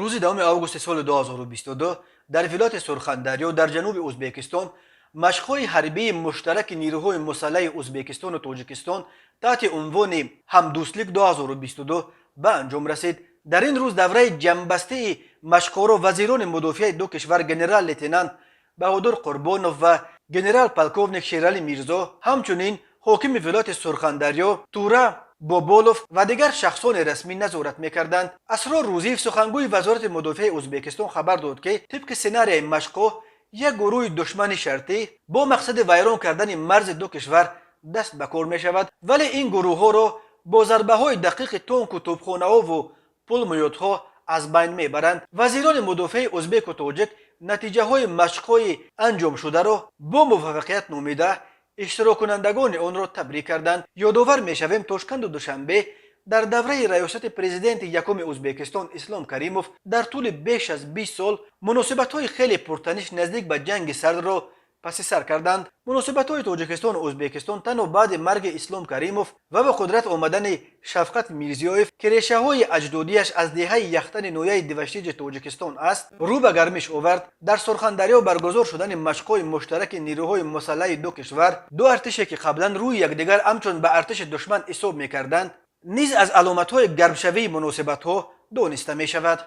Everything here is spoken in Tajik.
Рӯзи 10 августи соли 2022 дар вилояти Сурхандарё дар ҷануби Ӯзбекистон машқҳои ҳарбии муштараки нирӯҳои мусаллаҳи Ӯзбекистону Тоҷикистон таҳти унвони «Ҳамдӯстлик 2022» ба анҷом расид. Дар ин рӯз давраи ҷамъбастии машқҳоро вазирони мудофиаи ду кишвар, генерал лейтенант Баҳодур Қурбонов ва генерал полковник Шералӣ Мирзо, ҳамчунин ҳокими вилояти Сурхандарё Тура Боболов ва дигар шахсони расмӣ назорат мекарданд. Асрор Рӯзиев, сухангӯи Вазорати мудофиаи Ӯзбекистон, хабар дод, ки тибқи сценарияи машқҳо як гурӯҳи душмани шартӣ бо мақсади вайрон кардани марзи ду кишвар даст ба кор мешавад, вале ин гурӯҳҳоро бо зарбаҳои дақиқи тонку, тӯбхонаҳову пуломётҳо аз байн мебаранд. Вазирони мудофиаи ӯзбеку тоҷик натиҷаҳои машқҳои анҷомшударо бо муваффақият номида, иштироккунандагони онро табрик карданд. Ёдовар мешавем, Тошканду Душанбе дар давраи раёсати президенти якуми Ӯзбекистон Ислом Каримов дар тӯли беш аз 20 сол муносибатҳои хеле пуртаниш, наздик ба ҷанги сардро паси сар карданд. Муносибатҳои Тоҷикистону Ӯзбекистон танҳо баъди марги Ислом Каримов ва ба қудрат омадани Шавкат Мирзиёев, ки решаҳои аҷдодиаш аз деҳаи Яхтани ноҳияи Деваштиҷи Тоҷикистон аст, рӯ ба гармиш овард. Дар Сурхандарё баргузор шудани машқҳои муштараки нирӯҳои мусаллаҳи ду кишвар, ду артише, ки қаблан рӯи якдигар ҳамчун ба артиши душман ҳисоб мекарданд, низ аз аломатҳои гармшавии муносибатҳо дониста мешавад.